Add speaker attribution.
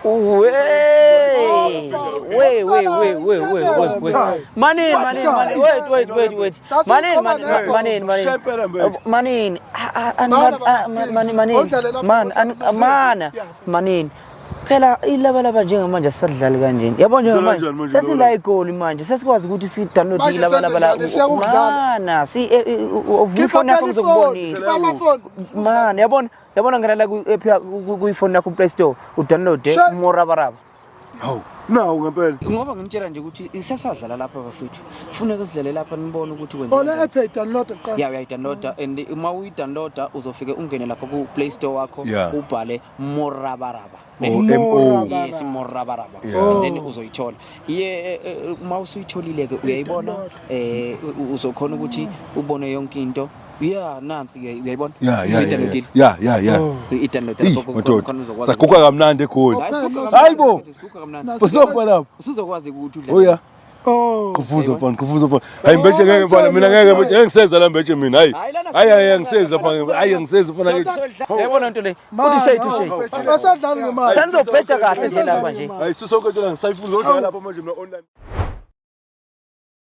Speaker 1: Wey, wey, wey, wey, wey, wey, wey, wey. Manini, manini, manini. Wait, wait, wait, wait. Manini, manini, manini, manini. Manini, manini, manini. Man, mana, manini. Phela ilabalaba njengamanje asisadlali kanjeni. Yabo njengamanje sesila igoli manje sesikwazi ukuthi si download ilabalaba la. Mana, si uvula ifoni yakho ngizokubonisa. Mana, yabona Yabona ngena la ku-app kuyifoni yakho ku-Play Store udownloade uMorabaraba.
Speaker 2: Hawu, nawu ngempela.
Speaker 1: Ngoba ngimtshela nje ukuthi sesadlala lapha bafethu. Kufuneka sidlale lapha nibone ukuthi kwenza.
Speaker 3: Oh le app uyayidownload kuqala.
Speaker 1: Yeah, uyayidownloada and uma uyidownloada uzofike ungene lapha ku-Play Store wakho ubhale Morabaraba.
Speaker 2: O M O.
Speaker 1: Yes, Morabaraba.
Speaker 2: Yeah.
Speaker 1: And then uzoyithola. Ye uma usuyitholile ke uyayibona uzokhona ukuthi ubone yonke into. Yeah, nansi ke uyayibona.
Speaker 2: Yeah.
Speaker 1: Usuyidownloadile.
Speaker 2: Yeah.
Speaker 3: Oh.
Speaker 1: I-download
Speaker 2: Eyi,
Speaker 1: lapho
Speaker 2: madoda.
Speaker 1: khona uzokwazi.
Speaker 2: Saguga kamnandi eGoli.
Speaker 1: Hayi, siguga kamnandi,
Speaker 2: Hayi bo.
Speaker 1: siguga kamnandi.
Speaker 2: Usopha lapho.
Speaker 1: Usuzokwazi ukuthi udlale.
Speaker 2: Oh yeah.
Speaker 3: Oh.
Speaker 2: Kufuzo mfana, kufuzo mfana. Hayi mbeje ngeke mfana, mina ngeke mbeje, ngeke ngiseza la mbeje mina. Hayi.
Speaker 1: Hayi, lana
Speaker 2: Hayi hayi angisezi lapha, hayi angisezi mfana ngithi.
Speaker 1: Uyayibona into le? Uthi say to say.
Speaker 3: Asadlali ngemali.
Speaker 1: Senizobheja kahle nje lapha nje.
Speaker 2: Hayi sisonke nje ngisayifuna uzodlala lapha manje mina online.